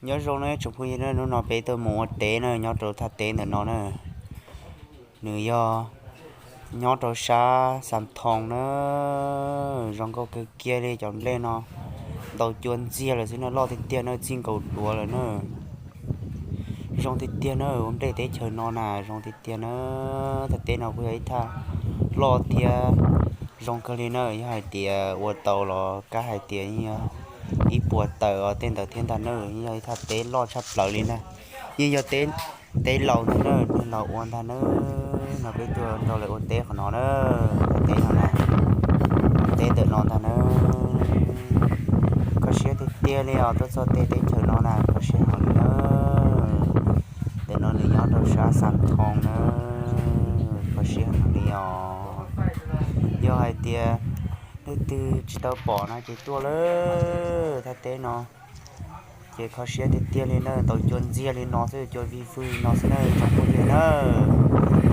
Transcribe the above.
Nyob zoo nawb tsoom phooj ywg, hnub no peb tuaj mus ua teb na, nyob rau thaj teb ntawm no na. Nws yog nyob rau sab Xas Thoo na. Zoo nkauj kawg kiag li, cov nplej no ntau cua ntxiag lawm xwb na, loj tiag tiag na, txij nkaus duav lawm na. Zoo tiag tiag na, ua nplej teb chaws no na zoo tiag tiag na. Thaj teb no kuj yog ib thaj loj thiab zoo kawg li na. Yog hais tias ua tau los kav hais tias yeej yog ib puas tawm os tej ntawd thiab ntag na. Yeej yog ib thaj teb loj tshaj plaws li na. Yeej yog teb laus ntag na, neeg laus ua ntag na. No peb tuaj nrog lawv ua teb qhov no na. Thaj teb no na, teb ntawm no ntag na. Kho siab tiag tiag li os, tuaj txog tej teb chaws no na kho siab heev li na. Ntawm no nws nyob rau sab Xas Thoo na, kho siab heev li os. Yog hais tias leej twg tsis tau pom no ces tuaj lawm, thaj teb no ces kho siab tiag tiag li na, ntau cua ntxiag li no xwb, cua vij vwj no xwb na, tsoom phooj ywg nawb.